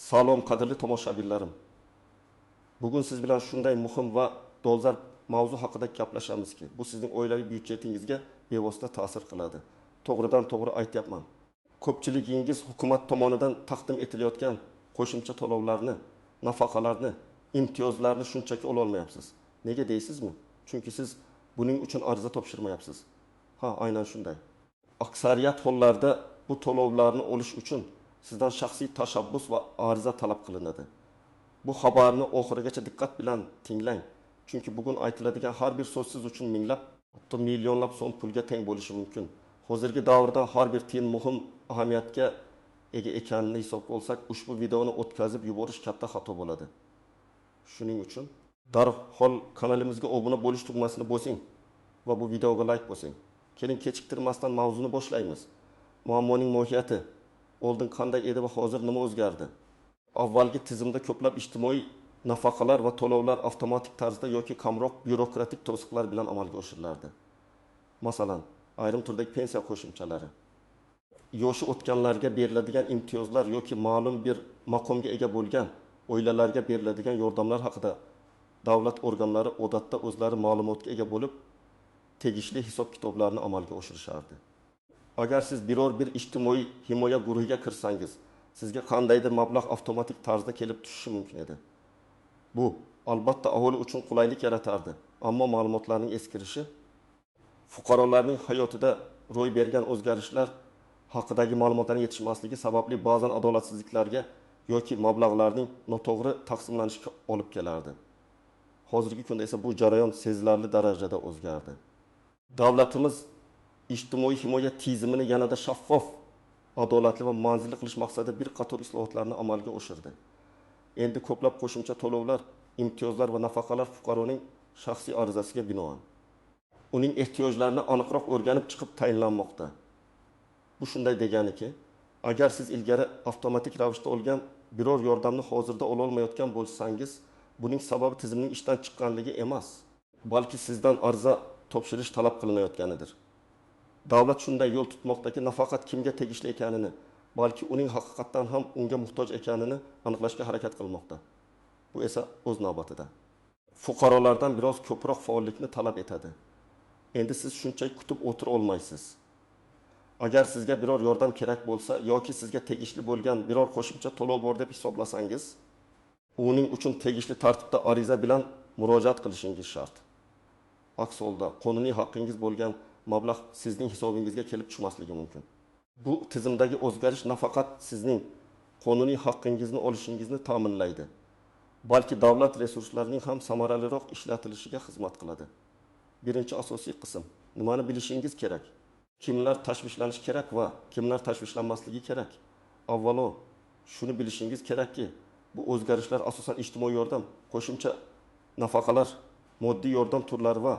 Salom, qadrli tomoshabinlarim. Bugun siz bilan shunday muhim va dolzarb mavzu haqida gaplashamizki, bu sizning oilaviy byudjetingizga bevosita ta'sir qiladi. To'g'ridan to'g'ri aytyapman. Ko'pchiligingiz hukumat tomonidan taqdim etilayotgan qo'shimcha to'lovlarni, nafaqalarni, imtiyozlarni shunchaki ola olmayapsiz. Nega deysizmi? Chunki siz buning uchun ariza topshirmayapsiz. Ha, aynan shunday. Aksariyat hollarda bu to'lovlarni olish uchun sizdan shaxsiy tashabbus va ariza talab qilinadi. Bu xabarni oxirigacha diqqat bilan tinglang. Chunki bugun aytiladigan har bir so'z siz uchun minglab, hatto millionlab so'm pulga teng bo'lishi mumkin. Hozirgi davrda har bir tiyin muhim ahamiyatga ega ekanini hisobga olsak, ushbu videoni o'tkazib yuborish katta xato bo'ladi. Shuning uchun darhol kanalimizga obuna bo'lish tugmasini bosing va bu videoga like bosing. Keling, kechiktirmasdan mavzuni boshlaymiz. Muammoning mohiyati oldin qanday edi va hozir nima o'zgardi? Avvalgi tizimda ko'plab ijtimoiy nafaqalar va to'lovlar avtomatik tarzda yoki kamroq byurokratik to'siqlar bilan amalga oshirilardi. Masalan, ayrim turdagi pensiya qo'shimchalari, yoshi o'tganlarga beriladigan imtiyozlar yoki ma'lum bir maqomga ega bo'lgan oilalarga beriladigan yordamlar haqida davlat organlari odatda o'zlari ma'lumotga ega bo'lib, tegishli hisob-kitoblarni amalga oshirishardi. Agar siz biror bir ijtimoiy himoya guruhiga kirsangiz, sizga qandaydir mablag' avtomatik tarzda kelib tushishi mumkin edi. Bu albatta aholi uchun qulaylik yaratardi, ammo ma'lumotlarning eskirishi, fuqarolarning hayotida ro'y bergan o'zgarishlar haqidagi ma'lumotlarning yetishmasligi sababli ba'zan adolatsizliklarga yoki mablag'larning noto'g'ri taqsimlanishiga olib kelardi. Hozirgi kunda esa bu jarayon sezilarli darajada o'zgardi. Davlatimiz ijtimoiy himoya tizimini yanada shaffof, adolatli va manzilli qilish maqsadida bir qator islohotlarni amalga oshirdi. Endi ko'plab qo'shimcha to'lovlar, imtiyozlar va nafaqalar fuqaroning shaxsiy arizasiga binoan uning ehtiyojlarini aniqroq o'rganib chiqib tayinlanmoqda. Bu shunday deganiki, agar siz ilgari avtomatik ravishda olgan biror yordamni hozirda ola olmayotgan bo'lsangiz, buning sababi tizimning ishdan chiqqanligi emas, balki sizdan ariza topshirish talab qilinayotganidir. Davlat shunday yo'l tutmoqdaki, nafaqat kimga tegishli ekanini, balki uning haqiqatdan ham unga muhtoj ekanini aniqlashga harakat qilmoqda. Bu esa o'z navbatida fuqarolardan biroz ko'proq faollikni talab etadi. Endi siz shunchaki kutib o'tira olmaysiz. Agar sizga biror yordam kerak bo'lsa yoki sizga tegishli bo'lgan biror qo'shimcha to'lov bor deb hisoblasangiz, uning uchun tegishli tartibda ariza bilan murojaat qilishingiz shart. Aks holda qonuniy haqqingiz bo'lgan mablag' sizning hisobingizga kelib tushmasligi mumkin. Bu tizimdagi o'zgarish nafaqat sizning qonuniy haqqingizni olishingizni ta'minlaydi, balki davlat resurslarining ham samaraliroq ishlatilishiga xizmat qiladi. Birinchi asosiy qism: nimani bilishingiz kerak? Kimlar tashvishlanishi kerak va kimlar tashvishlanmasligi kerak? Avvalo shuni bilishingiz kerakki, bu o'zgarishlar asosan ijtimoiy yordam, qo'shimcha nafaqalar, moddiy yordam turlari va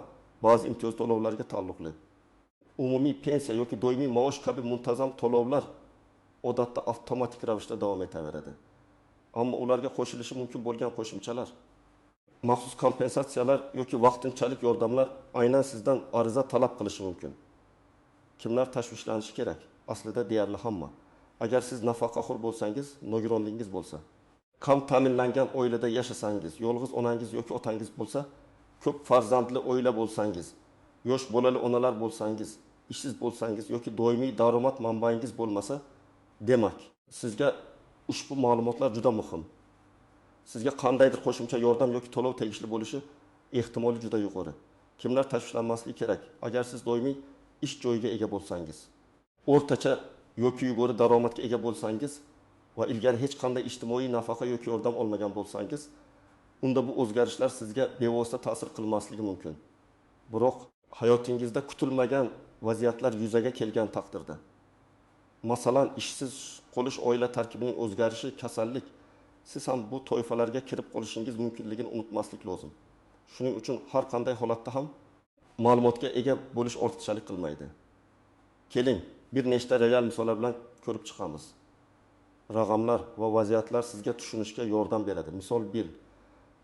ba'zi imtiyoz to'lovlarga taalluqli. Umumiy pensiya yoki doimiy maosh kabi muntazam to'lovlar odatda avtomatik ravishda davom etaveradi. Ammo ularga qo'shilishi mumkin bo'lgan qo'shimchalar, maxsus kompensatsiyalar yoki vaqtinchalik yordamlar aynan sizdan ariza talab qilishi mumkin. Kimlar tashvishlanishi kerak? Aslida deyarli hamma. Agar siz nafaqaxo'r bo'lsangiz, nogironligingiz bo'lsa, kam ta'minlangan oilada yashasangiz, yolg'iz onangiz yoki otangiz bo'lsa, ko'p farzandli oila bo'lsangiz, yosh bolali onalar bo'lsangiz, ishsiz bo'lsangiz yoki doimiy daromad manbangiz bo'lmasa, demak, sizga ushbu ma'lumotlar juda muhim. Sizga qandaydir qo'shimcha yordam yoki to'lov tegishli bo'lishi ehtimoli juda yuqori. Kimlar tashvishlanmasligi kerak? Agar siz doimiy ish joyiga ega bo'lsangiz, o'rtacha yoki yuqori daromadga ega bo'lsangiz va ilgari hech qanday ijtimoiy nafaqa yoki yordam olmagan bo'lsangiz, unda bu o'zgarishlar sizga bevosita ta'sir qilmasligi mumkin. Biroq hayotingizda kutilmagan vaziyatlar yuzaga kelgan taqdirda, masalan, ishsiz qolish, oila tarkibining o'zgarishi, kasallik, siz ham bu toifalarga kirib qolishingiz mumkinligini unutmaslik lozim. Shuning uchun har qanday holatda ham ma'lumotga ega bo'lish ortiqchalik qilmaydi. Keling, bir nechta real misollar bilan ko'rib chiqamiz. Raqamlar va vaziyatlar sizga tushunishga yordam beradi. Misol 1.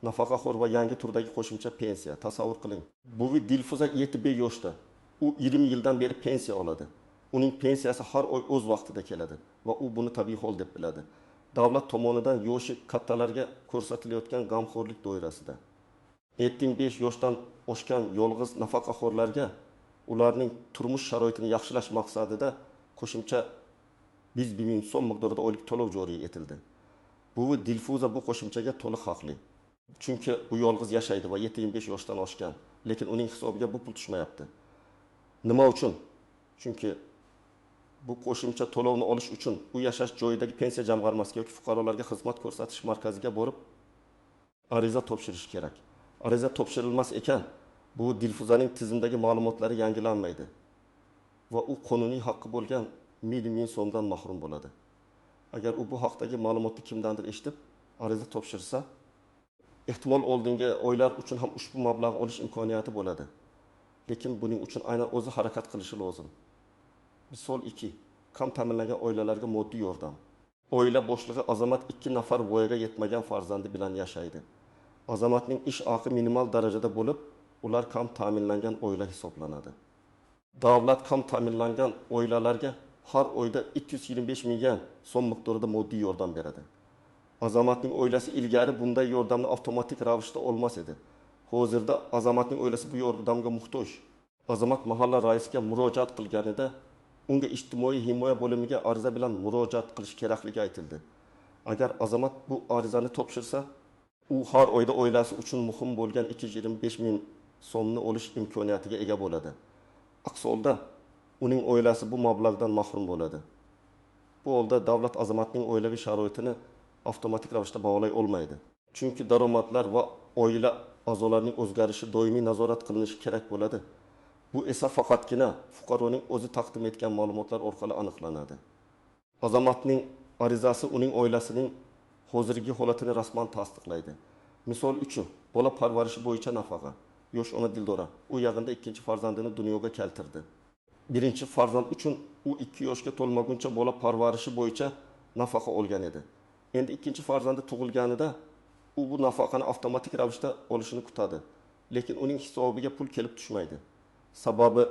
Nafaqaxo'r va yangi turdagi qo'shimcha pensiya. Tasavvur qiling. Buvi Dilfuza 75 yoshda. U 20 yildan beri pensiya oladi. Uning pensiyasi har oy o'z vaqtida keladi va u buni tabiiy hol deb biladi. davlat tomonidan yoshi kattalarga ko'rsatilayotgan g'amxo'rlik doirasida. 75 yoshdan oshgan yolg'iz nafaqaxo'rlarga ularning turmush sharoitini yaxshilash maqsadida qo'shimcha 100 ming so'm miqdorida oylik to'lov joriy etildi. Buvi Dilfuza bu qo'shimchaga to'liq haqli. Chunki u yolg'iz yashaydi va 75 yoshdan oshgan, lekin uning hisobiga bu pul tushmayapti. Nima uchun? Chunki bu qo'shimcha to'lovni olish uchun u yashash joyidagi pensiya jamg'armasiga yoki fuqarolarga xizmat ko'rsatish markaziga borib ariza topshirish kerak. Ariza topshirilmas ekan, bu Dilfuzaning tizimdagi ma'lumotlari yangilanmaydi va u qonuniy haqqi bo'lgan 1 ming so'mdan mahrum bo'ladi. Agar u bu haqdagi ma'lumotni kimdandir eshitib ariza topshirsa, ehtimol oldingi oylar uchun ham ushbu mablag'ni olish imkoniyati bo'ladi. Lekin buning uchun aynan o'zi harakat qilishi lozim. Misol 2. Kam ta'minlangan oilalarga moddiy yordam. Oila boshlig'i Azamat 2 nafar voyaga yetmagan farzandi bilan yashaydi. Azamatning ish haqi minimal darajada bo'lib, ular kam ta'minlangan oila hisoblanadi. Davlat kam ta'minlangan oilalarga har oyda 225 ming so'm miqdorida moddiy yordam beradi. Azamatning oilasi ilgari bunday yordamni avtomatik ravishda olmas edi. Hozirda Azamatning oilasi bu yordamga muhtoj. Azamat mahalla raisiga murojaat qilganida unga ijtimoiy himoya bo'limiga ariza bilan murojaat qilish kerakligi aytildi. Agar Azamat bu arizani topshirsa, u har oyda oilasi uchun muhim bo'lgan 225 ming so'mni olish imkoniyatiga ega bo'ladi. Aks holda uning oilasi bu mablag'dan mahrum bo'ladi. Bu holda davlat Azamatning oilaviy sharoitini avtomatik ravishda baholay olmaydi. Chunki daromadlar va oila a'zolarining o'zgarishi doimiy nazorat qilinishi kerak bo'ladi. Bu esa faqatgina fuqaroning o'zi taqdim etgan ma'lumotlar orqali aniqlanadi. Azamatning arizasi uning oilasining hozirgi holatini rasman tasdiqlaydi. Misol uchun, bola parvarishi bo'yicha nafaqa. Yosh ona Dildora u yaqinda ikkinchi farzandini dunyoga keltirdi. Birinchi farzand uchun u 2 yoshga to'lmaguncha bola parvarishi bo'yicha nafaqa olgan edi. Endi ikkinchi farzandi tug'ilganida u bu nafaqani avtomatik ravishda olishini kutadi. Lekin uning hisobiga pul kelib tushmaydi. Sababi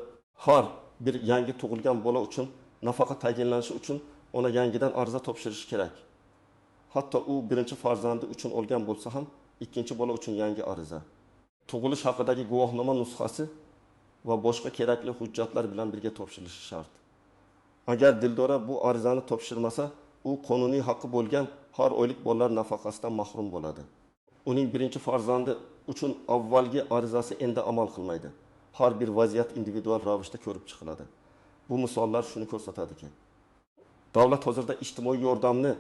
har bir yangi tug'ilgan bola uchun nafaqa tayinlanishi uchun ona yangidan ariza topshirishi kerak. Hatto u birinchi farzandi uchun olgan bo'lsa ham ikkinchi bola uchun yangi ariza. Tug'ilish haqidagi guvohnoma nusxasi va boshqa kerakli hujjatlar bilan birga topshirilishi shart. Agar Dildora bu arizani topshirmasa, u qonuniy haqqi bo'lgan har oylik bolalar nafaqasidan mahrum bo'ladi. Uning birinchi farzandi uchun avvalgi arizasi endi amal qilmaydi. Har bir vaziyat individual ravishda ko'rib chiqiladi. Bu misollar shuni ko'rsatadiki, davlat hozirda ijtimoiy yordamni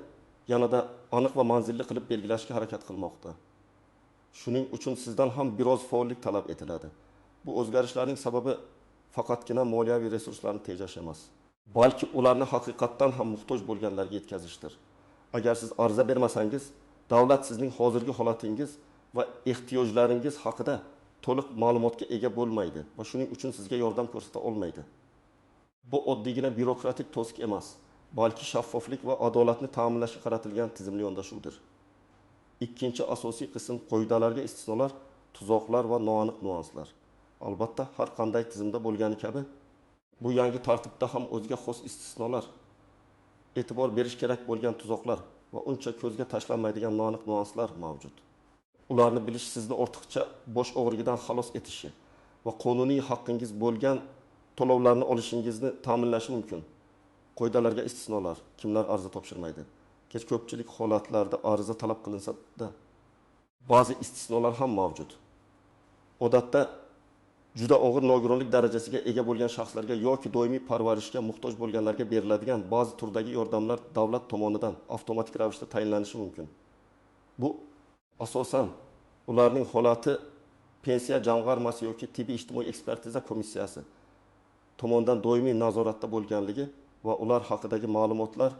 yanada aniq va manzilli qilib belgilashga harakat qilmoqda. Shuning uchun sizdan ham biroz faollik talab etiladi. Bu o'zgarishlarning sababi faqatgina moliyaviy resurslarni tejash emas, balki ularni haqiqatdan ham muhtoj bo'lganlarga yetkazishdir. Agar siz ariza bermasangiz, davlat sizning hozirgi holatingiz va ehtiyojlaringiz haqida to'liq ma'lumotga ega bo'lmaydi va shuning uchun sizga yordam ko'rsata olmaydi. Bu oddiygina byurokratik to'siq emas, balki shaffoflik va adolatni ta'minlashga qaratilgan tizimli yondashuvdir. Ikkinchi asosiy qism qoidalarga istisnolar, tuzoqlar va noaniq nuanslar. Albatta, har qanday tizimda bo'lgani kabi bu yangi tartibda ham o'ziga xos istisnolar, e'tibor berish kerak bo'lgan tuzoqlar va uncha ko'zga tashlanmaydigan noaniq nuanslar mavjud. Ularni bilish sizni ortiqcha bosh og'rig'idan xalos etishi va qonuniy haqqingiz bo'lgan to'lovlarni olishingizni ta'minlashi mumkin. Qoidalarga istisnolar, kimlar ariza topshirmaydi? Kech ko'pchilik holatlarda ariza talab qilinsa-da, ba'zi istisnolar ham mavjud. Odatda juda og'ir nogironlik darajasiga ega bo'lgan shaxslarga yoki doimiy parvarishga muhtoj bo'lganlarga beriladigan ba'zi turdagi yordamlar davlat tomonidan avtomatik ravishda tayinlanishi mumkin. Bu asosan ularning holati pensiya jamg'armasi yoki tibbiy ijtimoiy ekspertiza komissiyasi tomonidan doimiy nazoratda bo'lganligi va ular haqidagi ma'lumotlar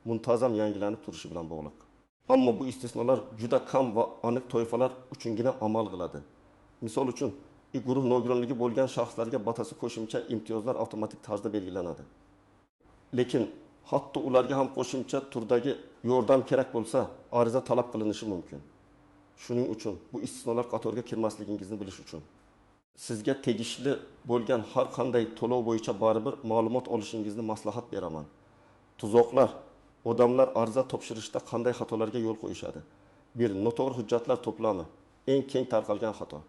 muntazam yangilanib turishi bilan bog'liq. Ammo bu istisnolar juda kam va aniq toifalar uchungina amal qiladi. Misol uchun, guruh nogironligi bo'lgan shaxslarga batasi qo'shimcha imtiyozlar avtomatik tarzda belgilanadi. Lekin hatto ularga ham qo'shimcha turdagi yordam kerak bo'lsa, ariza talab qilinishi mumkin. Shuning uchun bu istisnolar qatoriga kirmasligingizni bilish uchun sizga tegishli bo'lgan har qanday to'lov bo'yicha baribir ma'lumot olishingizni maslahat beraman. Tuzoqlar Odamlar ariza topshirishda qanday xatolarga yo'l qo'yishadi? 1. Noto'g'ri hujjatlar to'plami. Eng keng tarqalgan xato.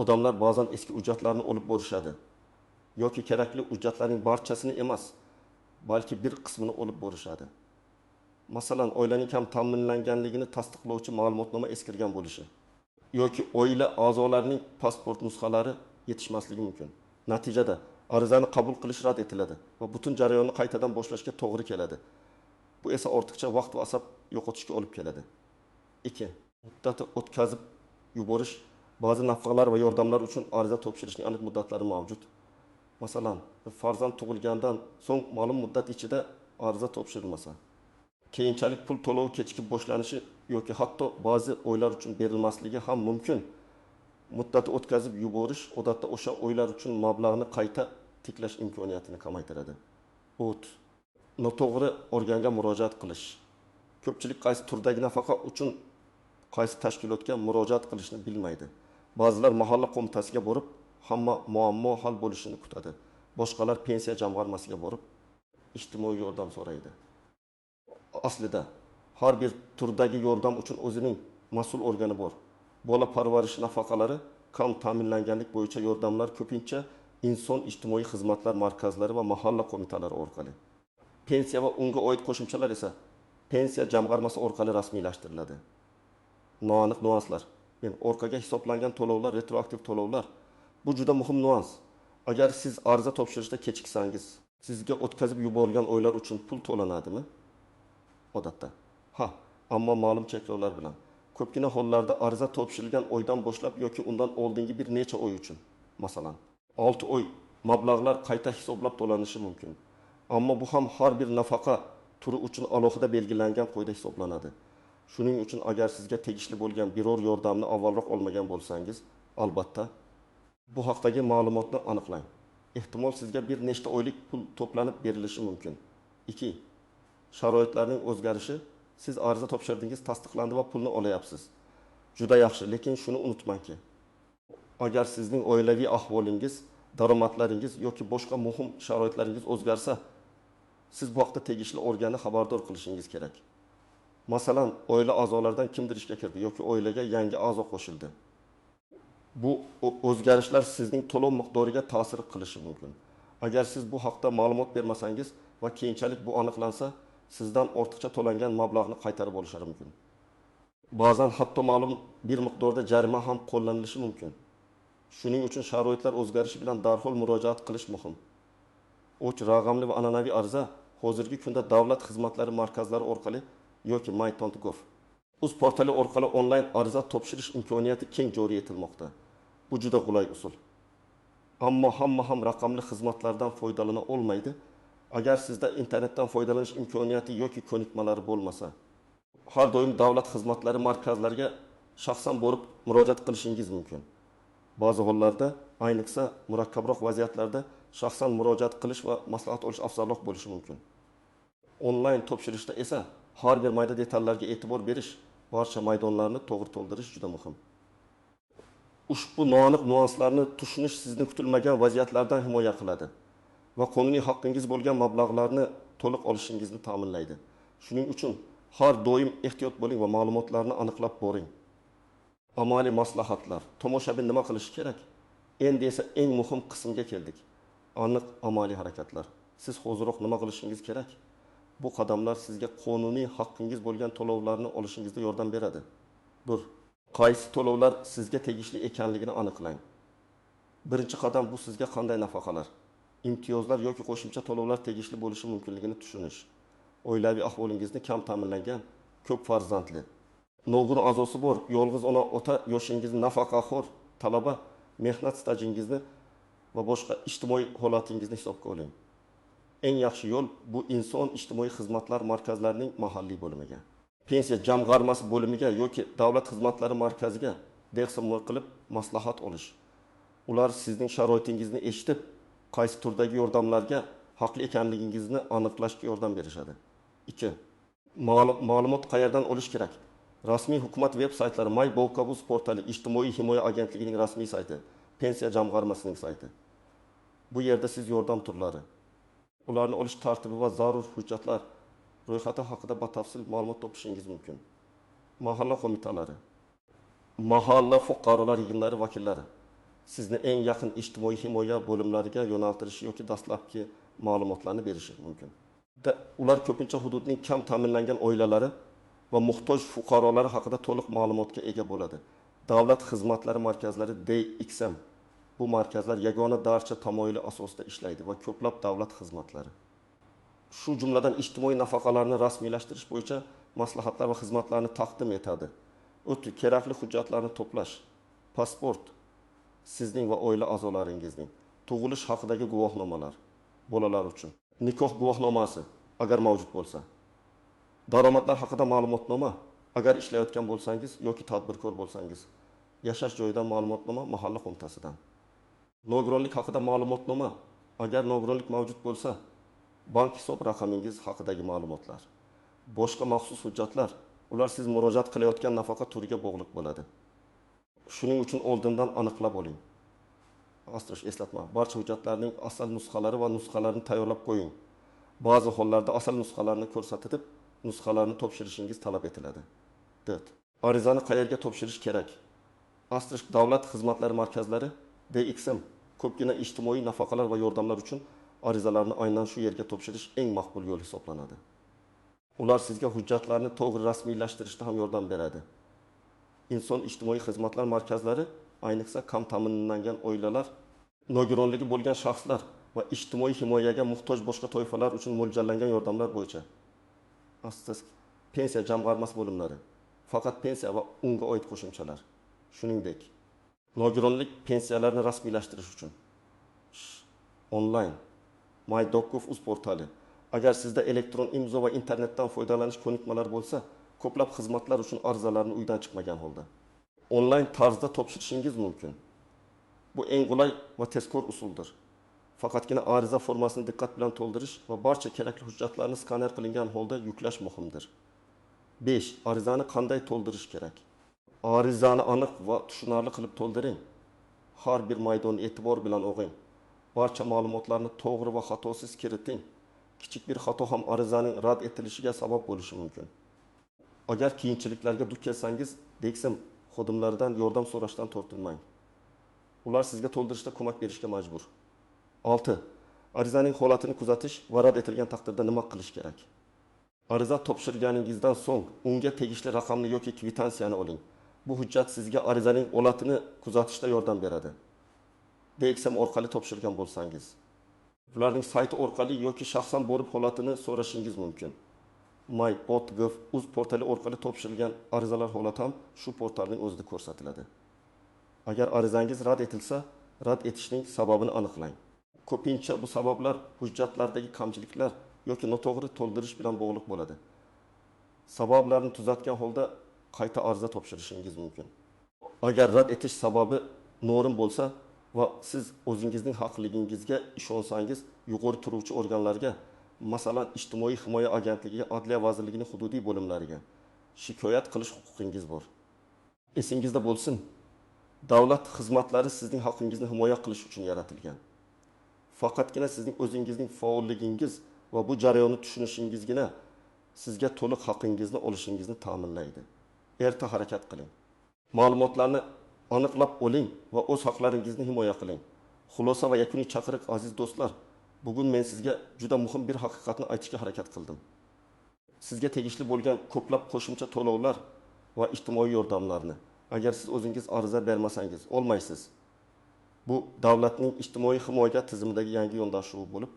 Odamlar ba'zan eski hujjatlarni olib borishadi yoki kerakli hujjatlarning barchasini emas, balki bir qismini olib borishadi. Masalan, oilaning kam ta'minlanganligini tasdiqlovchi ma'lumotnoma eskirgan bo'lishi yoki oila a'zolarining pasport nusxalari yetishmasligi mumkin. Natijada arizani qabul qilish rad etiladi va butun jarayonni qaytadan boshlashga to'g'ri keladi. Bu esa ortiqcha vaqt va asab yo'qotishga olib keladi. 2. Muddati o'tkazib yuborish. Ba'zi nafaqalar va yordamlar uchun ariza topshirishning aniq muddatlari mavjud. Masalan, farzand tug'ilgandan so'ng ma'lum muddat ichida ariza topshirilmasa, keyinchalik pul to'lovi kechikib boshlanishi yoki hatto ba'zi oylar uchun berilmasligi ham mumkin. Muddati o'tkazib yuborish odatda o'sha oylar uchun mablag'ni qayta tiklash imkoniyatini kamaytiradi. 3. Noto'g'ri organga murojaat qilish. Ko'pchilik qaysi turdagi nafaqa uchun qaysi tashkilotga murojaat qilishni bilmaydi. Ba'zilar mahalla qo'mitasiga borib, hamma muammo hal bo'lishini kutadi. Boshqalar pensiya jamg'armasiga borib, ijtimoiy yordam so'raydi. Aslida har bir turdagi yordam uchun o'zining mas'ul organi bor. Bola parvarish nafaqalari, kam ta'minlanganlik bo'yicha yordamlar ko'pincha inson ijtimoiy xizmatlar markazlari va mahalla qo'mitalari orqali. Pensiya va unga oid qo'shimchalar esa pensiya jamg'armasi orqali rasmiylashtiriladi. Noaniq nuanslar. Yani orqaga hisoblangan to'lovlar, retroaktiv to'lovlar. Bu juda muhim nuans. Agar siz ariza topshirishda kechiksangiz, sizga o'tkazib yuborilgan oylar uchun pul to'lanadimi? Odatda. Ha, ammo ma'lum cheklovlar bilan. Ko'pgina hollarda ariza topshirilgan oydan boshlab yoki undan oldingi bir necha oy uchun, masalan, 6 oy mablag'lar qayta hisoblab to'lanishi mumkin. Ammo bu ham har bir nafaqa turi uchun alohida belgilangan qoida hisoblanadi. Shuning uchun agar sizga tegishli bo'lgan biror yordamni avvalroq olmagan bo'lsangiz, albatta bu haqdagi ma'lumotni aniqlang. Ehtimol sizga bir nechta oylik pul to'planib berilishi mumkin. 2. Sharoitlarning o'zgarishi. Siz ariza topshirdingiz, tasdiqlandi va pulni olyapsiz. Juda yaxshi, lekin shuni unutmangki, agar sizning oilaviy ahvolingiz, daromadlaringiz yoki boshqa muhim sharoitlaringiz o'zgarsa, siz bu haqda tegishli organni xabardor qilishingiz kerak. Masalan, oila a'zolaridan kimdir ishga kirdi yoki oilaga yangi a'zo qo'shildi. Bu o'zgarishlar sizning to'lov miqdoriga ta'sir qilishi mumkin. Agar siz bu haqda ma'lumot bermasangiz va keyinchalik bu aniqlansa, sizdan ortiqcha to'langan mablag'ni qaytarib olishlari mumkin. Ba'zan hatto ma'lum bir miqdorda jarima ham qo'llanilishi mumkin. Shuning uchun sharoitlar o'zgarishi bilan darhol murojaat qilish muhim. 3. Raqamli va an'anaviy ariza hozirgi kunda davlat xizmatlari markazlari orqali yoki my.gov uz portali orqali onlayn ariza topshirish imkoniyati keng joriy etilmoqda. Bu juda qulay usul. Ammo hamma ham raqamli xizmatlardan foydalana olmaydi. Agar sizda internetdan foydalanish imkoniyati yoki ko'nikmalari bo'lmasa, har doim davlat xizmatlari markazlariga shaxsan borib murojaat qilishingiz mumkin. Ba'zi hollarda, ayniqsa murakkabroq vaziyatlarda shaxsan murojaat qilish va maslahat olish afzalroq bo'lishi mumkin. Onlayn topshirishda esa har bir mayda detallarga e'tibor berish, barcha maydonlarni to'g'ri to'ldirish juda muhim. Ushbu noaniq nuanslarni tushunish sizni kutilmagan vaziyatlardan himoya qiladi va qonuniy haqqingiz bo'lgan mablag'larni to'liq olishingizni ta'minlaydi. Shuning uchun har doim ehtiyot bo'ling va ma'lumotlarni aniqlab boring. Amaliy maslahatlar. Tomoshabin nima qilishi kerak? Endi esa eng muhim qismga keldik. Aniq amaliy harakatlar. Siz hoziroq nima qilishingiz kerak? Bu qadamlar sizga qonuniy haqqingiz bo'lgan to'lovlarni olishingizda yordam beradi. 1. Qaysi to'lovlar sizga tegishli ekanligini aniqlang. Birinchi qadam bu sizga qanday nafaqalar, imtiyozlar yoki qo'shimcha to'lovlar tegishli bo'lishi mumkinligini tushunish. Oilaviy ahvolingizni kam ta'minlangan, ko'p farzandli, nogiron a'zosi bor, yolg'iz ona ota, yoshingizni, nafaqaxo'r, talaba, mehnat stajingizni va boshqa ijtimoiy holatingizni hisobga oling. Eng yaxshi yo'l bu inson ijtimoiy xizmatlar markazlarining mahalliy bo'limiga, pensiya jamg'armasi bo'limiga yoki davlat xizmatlari markaziga dehsimor qilib maslahat olish. Ular sizning sharoitingizni eshitib, qaysi turdagi yordamlarga haqli ekanligingizni aniqlashga yordam berishadi. 2. Ma'lumot qayerdan olish kerak? Rasmiy hukumat veb saytlari, My.gov.uz portali, Ijtimoiy himoya agentligining rasmiy sayti, pensiya jamg'armasining sayti. Bu yerda siz yordam turlari, ularni olish tartibi va zarur hujjatlar ro'yxati haqida batafsil ma'lumot topishingiz mumkin. Mahalla qo'mitalari, mahalla fuqarolar yig'inlari vakillari sizni eng yaqin ijtimoiy himoya bo'limlariga yo'naltirishi yoki dastlabki ma'lumotlarni berishi mumkin. Ular ko'pincha hududning kam ta'minlangan oilalari va muhtoj fuqarolari haqida to'liq ma'lumotga ega bo'ladi. Davlat xizmatlari markazlari DXM. Bu markazlar yagona darcha tamoyili asosida ishlaydi va ko'plab davlat xizmatlari, shu jumladan ijtimoiy nafaqalarni rasmiylashtirish bo'yicha maslahatlar va xizmatlarni taqdim etadi. O'ti kerakli hujjatlarni to'plash, pasport, sizning va oila a'zolaringizning tug'ilish haqidagi guvohnomalar bolalar uchun, nikoh guvohnomasi agar mavjud bo'lsa, daromadlar haqida ma'lumotnoma agar ishlayotgan bo'lsangiz yoki tadbirkor bo'lsangiz, yashash joyidan ma'lumotnoma mahalla qo'mitasidan, nogironlik haqida ma'lumotnoma agar nogironlik mavjud bo'lsa, bank hisob raqamingiz haqidagi ma'lumotlar, boshqa maxsus hujjatlar, ular siz murojaat qilayotgan nafaqa turiga bog'liq bo'ladi. Shuning uchun oldindan aniqlab oling. Asterisk eslatma: barcha hujjatlarning asl nusxalari va nusxalarini tayyorlab qo'ying. Ba'zi hollarda asl nusxalarni ko'rsatib, nusxalarni topshirishingiz talab etiladi. 4. Arizani qayerga topshirish kerak? Asterisk davlat xizmatlari markazlari DXM ko'pgina ijtimoiy nafaqalar va yordamlar uchun arizalarni aynan shu yerga topshirish eng maqbul yo'l hisoblanadi. Ular sizga hujjatlarni to'g'ri rasmiylashtirishda ham yordam beradi. Inson ijtimoiy xizmatlar markazlari ayniqsa kam ta'minlangan oilalar, nogironligi bo'lgan shaxslar va ijtimoiy himoyaga muhtoj boshqa toifalar uchun mo'ljallangan yordamlar bo'yicha. Asterisk pensiya jamg'armasi bo'limlari, faqat pensiya va unga oid qo'shimchalar. Shuningdek, nogironlik pensiyalarini rasmiylashtirish uchun onlayn my.gov.uz portali. Agar sizda elektron imzo va internetdan foydalanish ko'nikmalari bo'lsa, ko'plab xizmatlar uchun arizalarni uydan chiqmagan holda onlayn tarzda topshirishingiz mumkin. Bu eng qulay va tezkor usuldir. Faqatgina ariza formasini diqqat bilan to'ldirish va barcha kerakli hujjatlarni skaner qilingan holda yuklash muhimdir. 5. Arizani qanday to'ldirish kerak? Arizani aniq va tushunarli qilib to'ldiring. Har bir maydonni e'tibor bilan o'qing. Barcha ma'lumotlarni to'g'ri va xatosiz kiriting. Kichik bir xato ham arizaning rad etilishiga sabab bo'lishi mumkin. Agar qiyinchiliklarga duch kelsangiz, DXM xodimlaridan yordam so'rashdan tortinmang. Ular sizga to'ldirishda ko'mak berishga majbur. 6. Arizaning holatini kuzatish va rad etilgan taqdirda nima qilish kerak? Ariza topshirganingizdan so'ng unga tegishli raqamni yoki kvitansiyani oling. Bu hujjat sizga arizaning holatini kuzatishda yordam beradi. DXM orqali topshirgan bo'lsangiz, ularning sayti orqali yoki shaxsan borib holatini so'rashingiz mumkin. My.gov.uz portali orqali topshirilgan arizalar holati ham shu portalning o'zida ko'rsatiladi. Agar arizangiz rad etilsa, rad etishning sababini aniqlang. Ko'pincha bu sabablar hujjatlardagi kamchiliklar yoki noto'g'ri to'ldirish bilan bog'liq bo'ladi. Sabablarni tuzatgan holda qayta ariza topshirishingiz mumkin. Agar rad etish sababi noo'rin bo'lsa va siz o'zingizning haqligingizga ishonsangiz, yuqori turuvchi organlarga, masalan, Ijtimoiy himoya agentligiga, Adliya vazirligining hududiy bo'limlariga shikoyat qilish huquqingiz bor. Esingizda bo'lsin, davlat xizmatlari sizning haqingizni himoya qilish uchun yaratilgan. Faqatgina sizning o'zingizning faolligingiz va bu jarayonni tushunishingizgina sizga to'liq haqingizni olishingizni ta'minlaydi. Erta harakat qiling. Ma'lumotlarni aniqlab oling va o'z haqlaringizni himoya qiling. Xulosa va yakuniy chaqiriq, aziz do'stlar, bugun men sizga juda muhim bir haqiqatni aytishga harakat qildim. Sizga tegishli bo'lgan ko'plab qo'shimcha to'lovlar va ijtimoiy yordamlarni agar siz o'zingiz ariza bermasangiz olmaysiz. Bu davlatning ijtimoiy himoya tizimidagi yangi yondashuvi bo'lib,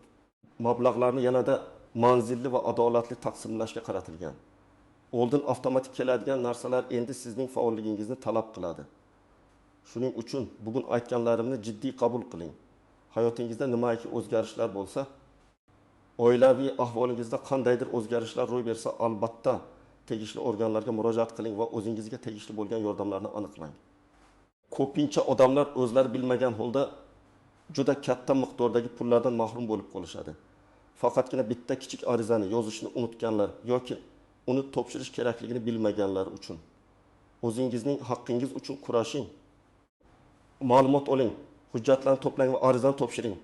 mablag'larni yanada manzilli va adolatli taqsimlashga qaratilgan. Oldin avtomatik keladigan narsalar endi sizning faolligingizni talab qiladi. Shuning uchun bugun aytganlarimni jiddiy qabul qiling. Hayotingizda nimaki o'zgarishlar bo'lsa, oilaviy ahvolingizda qandaydir o'zgarishlar ro'y bersa, albatta tegishli organlarga murojaat qiling va o'zingizga tegishli bo'lgan yordamlarni aniqlang. Ko'pincha odamlar o'zlari bilmagan holda juda katta miqdordagi pullardan mahrum bo'lib qolishadi. Faqatgina bitta kichik arizani yozishni unutganlar yoki uni topshirish kerakligini bilmaganlar uchun. O'zingizning haqqingiz uchun kurashing. Ma'lumot oling, hujjatlarni to'plang va arizani topshiring.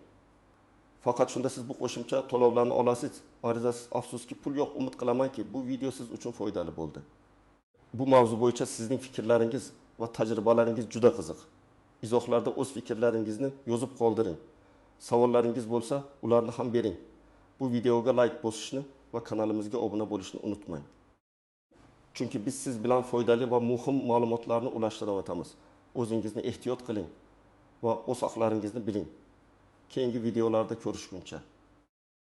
Faqat shunda siz bu qo'shimcha to'lovlarni olasiz. Arizasiz, afsuski, pul yo'q. Umid qilamanki, bu video siz uchun foydali bo'ldi. Bu mavzu bo'yicha sizning fikrlaringiz va tajribalaringiz juda qiziq. Izohlarda o'z fikrlaringizni yozib qoldiring. Savollaringiz bo'lsa, ularni ham bering. Bu videoga like bosishni va kanalimizga obuna bo'lishni unutmang. Chunki biz siz bilan foydali va muhim ma'lumotlarni ulashtirayotamiz. O'zingizni ehtiyot qiling va o'z haqlaringizni biling. Keyingi videolarda ko'rishguncha.